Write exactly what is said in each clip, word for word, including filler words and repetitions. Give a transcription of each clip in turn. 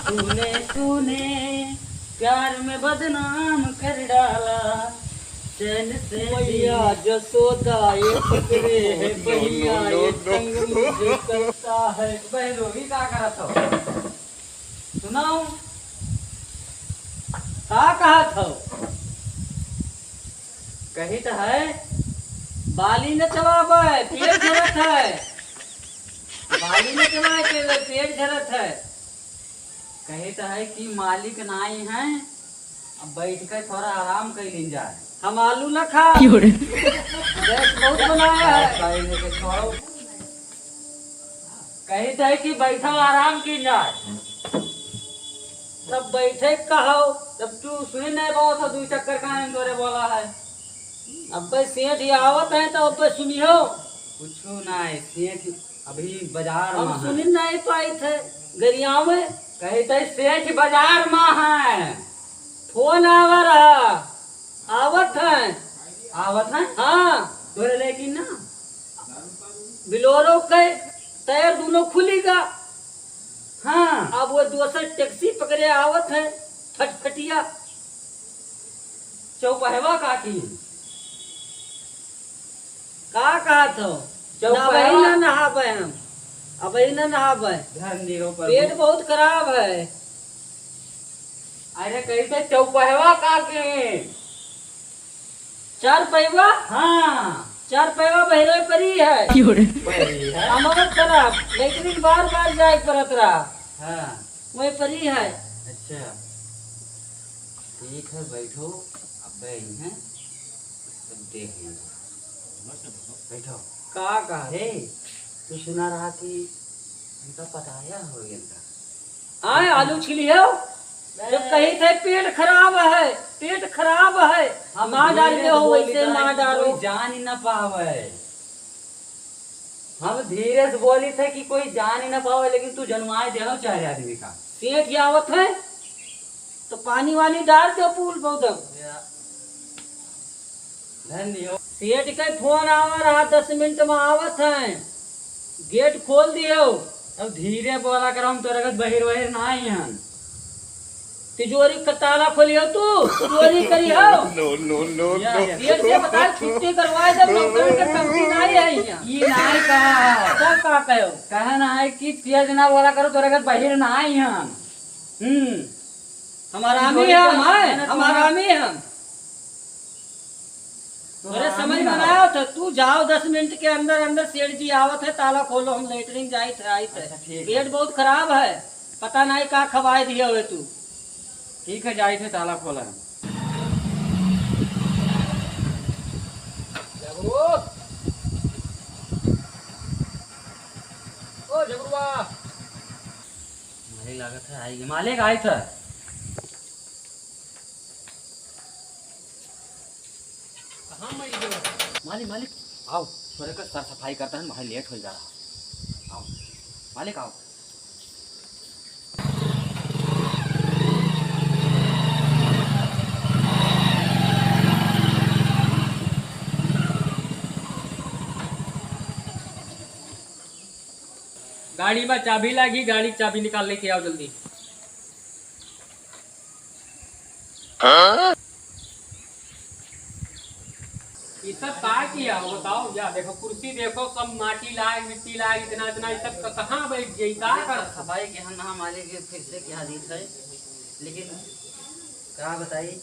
तूने, तूने प्यार में बदनाम कर डाला, चैन से मैया जसोदा ये पकड़े है बहिया, ये तंग मुझे करता है। बहरो, ई का करत हो? सुनाओ, का कहत हो? कहित है, बाली न चबावे, पेट झरत है। बाली न चबावे, पेट, पेट झरत है। कहित है कि मालिक नाई है, अब बैठ के थोड़ा आराम कर लीन जाए। हम आलू न खा। क्यों रे? गैस बहुत बनाया है। खाए लेके खाओ। कहित है कि बैठो, आराम की जाए। तब बैठे कहो, जब तू सुने नहीं पाओ तो दू चक्कर काहे में तोरे बोला है। अब्बे सेठ ही आवत है तो अब्बे सुनियो। कुछो ना है, सेठ अभी बाजार हम में है। सुनी नहीं पाई थे, गरियावे। कहित है सेठ बाजार में है। फोन आवा रहा, आवत है। आवत है? हाँ। तोरे लेकिन ना। बिलोरो के टायर दोनों खुली गा। हाँ। अब वो दूसर टैक्सी पकड़े आवत है, फटफटिया। चौपहवा का की? का कहत हो? चौपहवा। ना, अबही ना नहाबे हम, अबही ना नहाबे। ध्यान दियो प्रभु। पेट बहुत खराब है। अरे कहित है चौपहवा का की? चार पैवा? हाँ। चार पैवा बहिरे परी है। क्यों रे? परी है। हमार तरफ लेटरिन बार बार जाए के पड़त रहा। हाँ। वही परी है। अच्छा। ठीक है, बैठो। अब बैठ हैं। तब देख लेंगे। बैठो। का कहा? हे, तू सुना रहा कि इनका पटाया हो इनका। आए आलू छिली हो, जब कही थे पेट खराब है, पेट खराब है, हम मार डाल धीरे दे हो, बोली वैसे था मार कि डालो। कोई जान ही ना पावे। हम धीरे से बोली थे कि कोई जान ही ना पावे, लेकिन तू जनवाए दे हो चार आदमी का। सेठ आवत है, तो पानी वानी डाल दो फूल पौधा। या। धन्य हो। सेठ के फोन आवा रहा, दस मिनट में आवत है, गेट खोल दियो। अब धीरे बोला करो, हम तोरे के बहिर वहिर ना आई हन। तिजोरी का ताला खोलियो तू, चोरी करी हो। No, no, no, या, no। सेठ से बता, छुट्टी करवा दे, नौकरन के कमती ना है यहाँ। ई नाई कहा। तब का कहो? कहना है कि तेज ना बोला करो, तोरे के बहिर ना आई हन। हम्म। हम हरामी हम, हैं, हम हरामी हम। तो अरे हरामी समझ में ना आओ तो तू जाओ, दस मिनट के अंदर अंदर सेठ जी आवत है, ताला खोलो, हम लेटरिन जाइत है, आइत है। अच्छा, ठीक है। पेट बहुत खराब है, पता नहीं का खवाए दिए हुए तू। ठीक है, जाइत है, ताला खोला है। जगरू, ओ जगरुआ। मालिक लागत है, आई, मालिक आइत है। कहाँ मैं इधर? मालिक, मालिक, आओ, थोड़े का सर सफाई करता है, भाई लेट हो जा रहा। आओ, मालिक, आओ। गाड़ी में चाबी लागी, गाड़ी की चाबी निकाल लेके आओ जल्दी। ये सब का किया हो बताओ? या देखो, कुर्सी देखो, सब माटी लाग, मिट्टी लाग, इतना, इतना, ये सब क-, कहाँ बैठ गई, का कर? सफाई के हम ना मालिक, ये फिर से क्या दी थे, लेकिन का बताई,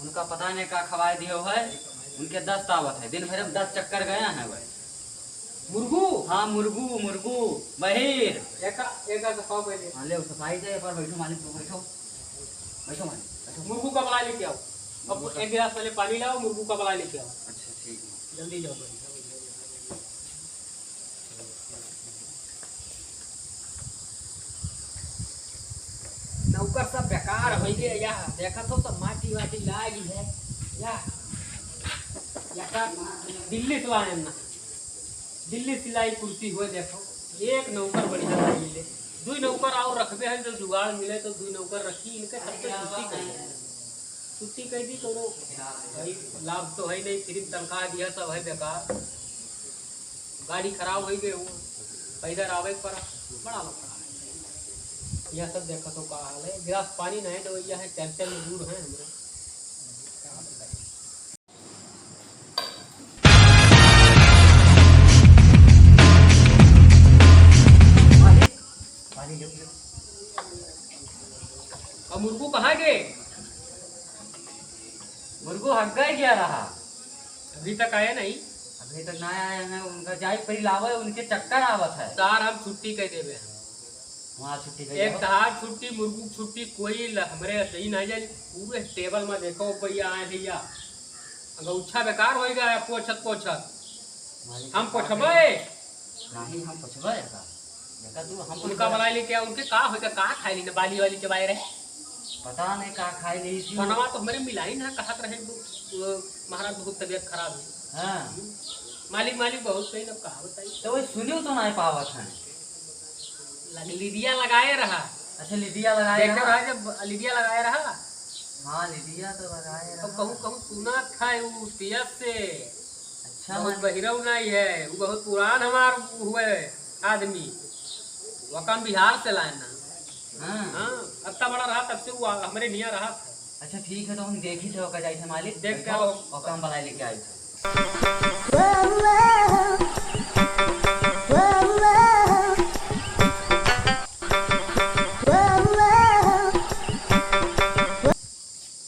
उनका पता नहीं का खवाए दियो है, उनके दस्त आवत है, दिन भर में दस चक्कर गया है भाई। मुर्गू? हाँ, मुर्गू, मुर्गू, बहिर। एका, एका सफाओ पहले। हाँ, ले, सफाई से एक बार बैठो मालिक, तो बैठो। बैठो मालिक, बैठो। मुर्गू का बना लेके आओ। अब मुर्गू का एक गिलास पहले पानी लाओ, मुर्गू का बना लेके आओ। अच्छा, ठीक है। जल्दी जाओ भाई। नौकर सब बेकार होइ गए, या देखत हो सब माटी वाटी लागी है, या, या का दिल्ली से लाए ना, दिल्ली सिलाई कुर्सी हुए देखो, एक नौकर बढ़िया नहीं मिले, दुई नौकर और रखबे हैं, जो जुगाड़ मिले तो दुई नौकर रखी, इनके सबसे छुट्टी कर दे। छुट्टी कह दी, कोनो भाई लाभ तो है नहीं, सिर्फ तनख्वाह दिया, सब है बेकार। गाड़ी खराब हो गई, वो पैदल आवे के पड़ा, बड़ा लफड़ा है। यह सब देखा तो का हाल है, गिलास पानी नहीं देवैया है, चर्चा में दूर है हमरे। पानी, पानी ले, ले। अब मुर्गू कहाँ गए? मुर्गू हग्गा गया रहा। अभी तक आया नहीं? अभी तक ना आया है, उनका जाए परी लावे, उनके चक्कर आवत है। सार हम छुट्टी कह देवे हैं। वहाँ छुट्टी कह एक देवे। तहार छुट्टी, मुर्गू छुट्टी, कोई ल-, हमरे सही नहीं जाए। पूरे टेबल में देखो भैया, आए भैया, अगर उच्छा बेकार होई गया पोछत पोछत। मालिक हम का पोछबे? नहीं, हम पोछबे का? देखा तू, हम उनका पोछबे। बुलाई लेके आ, उनके का होई गया, का खाए ली ना, बाली वाली चबाए रहे। पता नहीं का खाए ली थी। मनवा तो हमरे मिलाई ना, कहत रहे, "वो, वो महाराज बहुत तबीयत खराब है।" हाँ। मालिक, मालिक बहुत सही ना, कहा बताई। तो वही सुनियो तो नहीं पावत है। लग-, लिदिया लगाए रहा। अच्छा, लिदिया लगाए देखे रहा? रहा जब लिदिया लगाए रहा। हाँ, लिदिया तो लगाए तो रहा। कहूँ, कहूँ सुना था वो पियस से। अच्छा, बहुत मालिक। बहिरऊ नहीं है, वो बहुत पुरान हमार हुए आदमी। वो कम बिहार से लाए ना। हाँ। हाँ, अत्ता बड़ा रहा तब से वो हमरे निया रहा था। अच्छा, ठीक है, तो हम देखी थे, ओका जाई थे मालिक, देख के बैठो, आओ। ओका हम बुलाई लेके आई थे।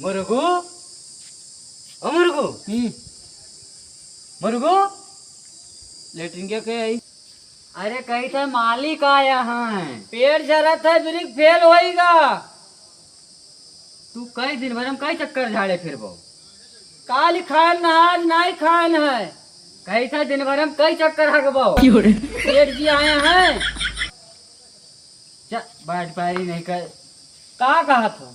मुर्गू, ओ मुर्गू, हम्म। मुर्गू, लेटरिन के के आई? अरे, कही थे मालिक आया है। पेट झरत है, ब्रेक फेल होइगा। तू कई दिन भर हम कई चक्कर झाड़े फिरबो? काल खान ना, आज नाई खान है। कही थे दिन भर हम कई चक्कर हगबो। क्यों रे? सेठ जी आए हैं। जा, बैठ पाई नहीं कर। का कहत हो?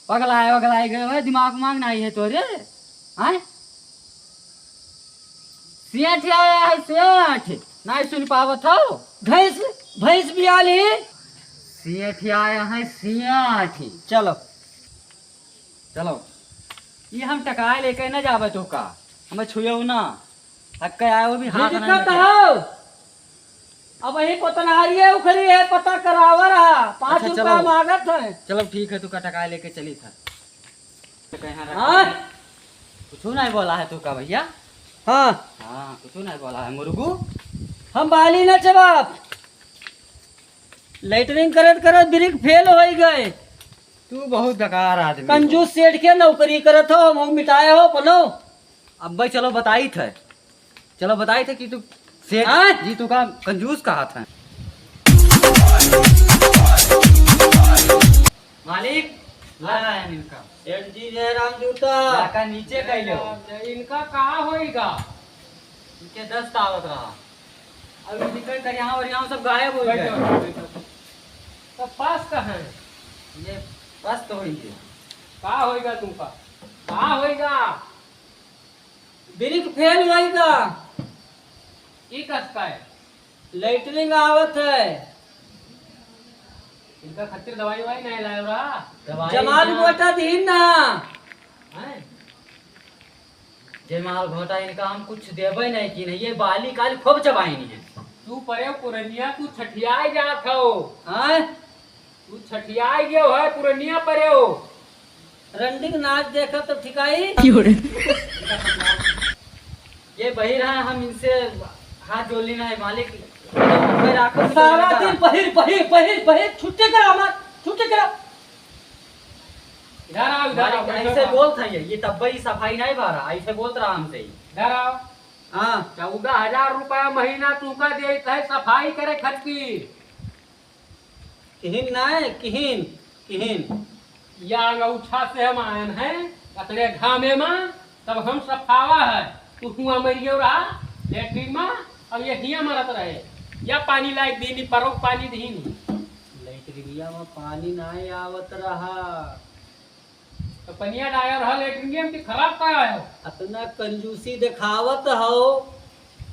पगलाए, पगलाए गए हो, दिमाग उमाग नहीं है तोरे? हैं? सेठ आया है, सेठ। नहीं सुन पावत हो? भैंस, भैंस बियाली। सेठ आया है, सेठ। चलो। चलो। ये हम टकाए लेके न जावे तो का? हमें छुएउ ना। हक्के आए वो भी हाथ नहीं दिक्कत लगे। हो। अब वही पतनहारिये उखरी है, पता करावा रहा। पाँच अच्छा, रुपया चलो। मांगत है। चलो ठीक है, तू का टकाए लेके चली था। तो कहीं हाँ। हाँ? कुछ नहीं बोला है तू का भैया? हाँ। हाँ, कुछ नहीं बोला है मुर्गू। हम बाली ना जवाब। लेटरिन करत करत ब्रेक फेल होई गए। तू बहुत बेकार आदमी हो। कंजूस सेठ के नौकरी करत हो, मुंह मिटाए हो अपनो। अब भाई चलो बताई थे, चलो बताई थे कि तू सेठ हाँ? जी तू का कंजूस कहा था। मालिक, ला आया इनका। सेठ जी जय राम जूता। लाका नीचे कह लो। इनका कहाँ होइगा? इनके दस्त आवत रहा। अब ये निकल कर यहाँ और यहाँ सब गायब हो गए। बैठो, बैठो। तो पास कहाँ है? ये पास तो होइगे। का होइगा तुमका? का होइगा? ब्रेक फेल होइगा। ई कस का है? लेटरिन आवत है। इनका खातिर दवाई ववाई नहीं लाए रहा? दवाई जमाल ना। गोटा दीन ना। हैं? जमाल घोटा इनका हम कुछ देबे नहीं की नहीं, ये बाली काल खूब चबाइन है। तू परे पुरनिया, तू छठियाए जात हो। हैं? तू छठियाए गयो है, पुरनिया परे हो। रंडी के नाच देखा तो ठिकाई। क्यों रे? ये बहिर है, हम इनसे हाथ जोड़ लेना है मालिक। कोई राखो तो सारा कोई दिन बहिर, बहिर, बहिर, बहिर, छुट्टी करा मत, छुट्टी करा। इधर आओ, इधर आओ, मालिक, बैठो ऐसे ना। बोलत है ये, ये तब ही सफाई नहीं भरा, ऐसे बोलत रहा हमसे ही। इधर आओ। हाँ। चौदह हजार रुपया महीना तुमका देत है सफाई करे खातिर। किहिन नाय, किहिन, किहिन। या अंगौछा से हम आयन हैं, अतने घामे मा, तब हम सफावा है। तू हुआ मरियो रहा, लेटरिन मा, अब ये हिया मरत रहे। या पानी लायक दीनी, परो पानी दीनी। लेटरिनिया मा पानी नाय आवत रहा। तो पनिया डायर है लेटरिन में कि खराब का आयो? अतना कंजूसी देखावत हो।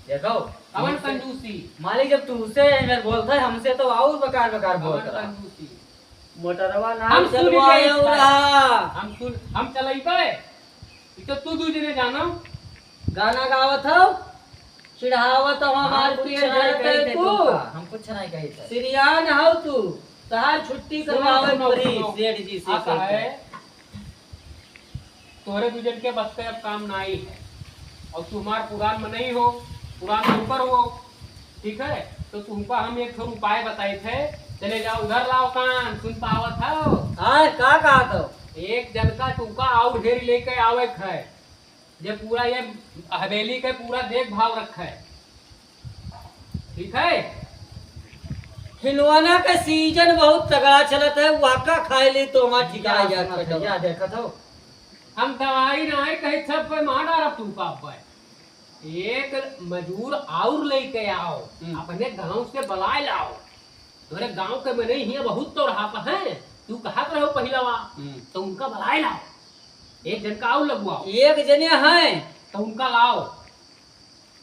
देखो, कवन हमसे, कंजूसी? मालिक, जब तुमसे एहन बोलत है, हमसे तो और बेकार, बेकार कवन बोलत रहा। कंजूसी? मोटरवा ना हम सुन चलवाए गए हो इस रहा। हम सुन, हम चलइबे। ई तो तू दू जने जानो। गाना गावत हो, चिढ़ावत हो, हम हमार कुछ पेट नहीं झरत कही है थे तू। तुमका, हम कुछ नहीं कही थे। सिरियान हो तू। तहार छुट्टी सुनो, करवावे सुनो, पड़ी सुनो। सेठ जी से। हाँ, कह के। है। तोहरे दू जन के बस के अब काम नाई है। और तू हमार पुरान मनई हो, पुरान नौकर हो, ठीक है? तो तुमका हम एक ठो उपाय बताइत है, चले जाओ उधर लाओ कान, सुन पावत हो? हाँ, का कहत हो? एक जन का टूका और ढेर लेके आवे है, जे पूरा ये हवेली के पूरा देखभाल रखे, ठीक है? हिलवना का सीजन बहुत तगड़ा चलत है, वहका खाए ली तो हमार ठिकाना या जात सुनत है, कटवा। या देखत हो। हम दवाई नाई कही, सब कोई मार डारब तू का अब्बे। एक मजूर और लेके आओ, हम्म। अपने गांव से बलाए लाओ। तोरे गांव के मनई हियां बहुत तो रहा है, तू कहत रहो पहिलवा, हम्म। तो उनका बलाए लाओ। एक जन का और लगवाओ। एक जने हैं। तो उनका लाओ।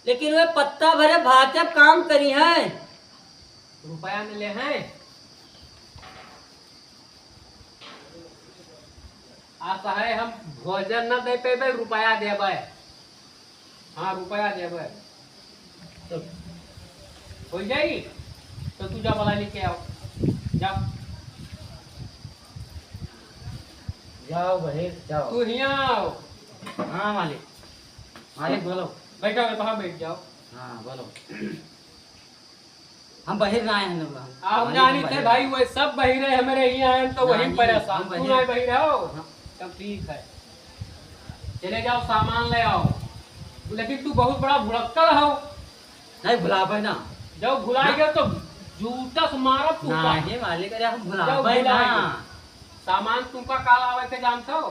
लेकिन वे पत्ता भरे भाते काम करी हैं। रुपया न ले हैं। आ चाहे हम भोजन न दे पेबे, रुपया देबे। हाँ, रुपया देबे। तो हो जाई, तो तू जा, बलाए लेके आओ। जा। जाओ बहिर, जाओ। तू हियां आओ। हाँ मालिक। मालिक बोलो। बैठो, बाहर बैठ जाओ। हाँ, बोलो। हम बहिर ना आए हैं, हम आप मालिक जानी थे बहिर। भाई, वो सब बहिर है, हमारे यहाँ आए हैं तो वहीं नाहीं, परेशान। हम तू बहिर। ना बहिर हो? हाँ। तब ठीक है, चले जाओ, सामान ले आओ। लेकिन तू बहुत बड़ा भुलक्कड़ हो। नहीं भुलावे ना। जब भुलाएगा ना। तो जूता से मारब तू का। नहीं मालिक, अरे हम जब भुलावे ना। भुलाएगा। सामान तुमका काल आवे के जानत हो?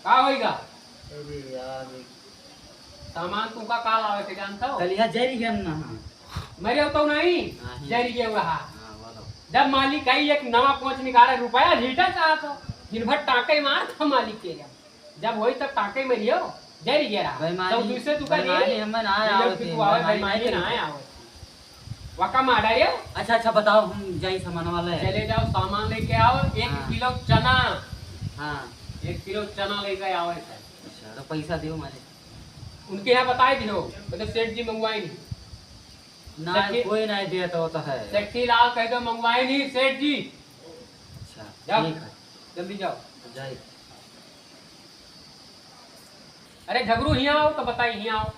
का होइगा? अरे यार, एक सामान तुमका काल आवे के जानत हो? कल यहाँ जरी गया ना, हाँ। मरे हो तो नहीं? नहीं। जरी गया रहा। हाँ, बोलो। जब मालिक आई, एक नवा कोच निकाले, रुपया लीटर चाहत हो, दिन भर टाँके मार था मालिक के। जब वही तब टाँके मरियो, जरी गया रहा। बेईमानी, सब दूसरे तू का बेईमानी दी, हमें ना ये आवे तू थे, आवे, बेईमानी बेईमानी नहीं ना करे। आवे। वाका मार डालियो। अच्छा, अच्छा, बताओ, हम जाई सामान वाले। चले जाओ, सामान लेके आओ, एक हाँ। किलो चना। हाँ। एक किलो चना लेके आओ, ऐसा। अच्छा, तो पैसा दियो मालिक। उनके यहाँ बताए दियो, मतलब सेठ जी मंगवाए नहीं। ना, सेठी, कोई नहीं दिया तो, तो है। सेठी लाल कह दो, मंगवाए नहीं सेठ जी। अच्छा, जाओ, ठीक है। जल्दी जाओ। जाइए। अरे झगरू, हियाँ आओ तो बताई, हियाँ आओ।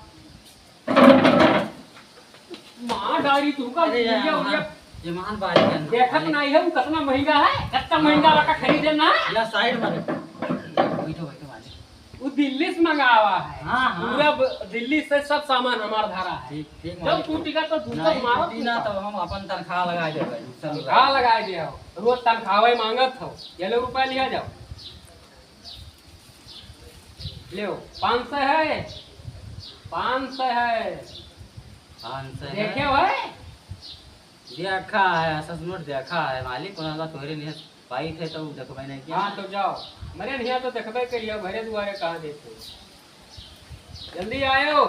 माँ डारी तू का अरे यार, उड़िया, उड़िया। हाँ, ये महान बात है ना। देखत नहीं है, वो कितना महंगा है, कितना महंगा वाला खरीदे ना। या साइड में रख। बैठो, बैठो, बैठो। वो दिल्ली से मंगावा है। हाँ, हाँ। पूरा ब-, दिल्ली से सब सामान हमार धारा है। ठीक, ठीक, जब मालिक। टूटेगा तो दूसरा नहीं मारो टूटी ना, तब हम अपन तनख्वाह लगा देबै, दूसरा लगा तनख्वाह लगा दे हो, रोज तनख्वाह मांगत हो। ये लो रुपया लिया जाओ। ले, पाँच सौ है, पाँच सौ है। पाँच सौ है। देखे हो है? देखा है, सचमुच देखा है मालिक, कोनो का तोहरे निहर पाई थे तो देखबै नहीं क्या? हाँ, तो जाओ, मरे नहीं तो देखबै करियो, घरे दुआरे कहाँ देते हो? जल्दी आयो।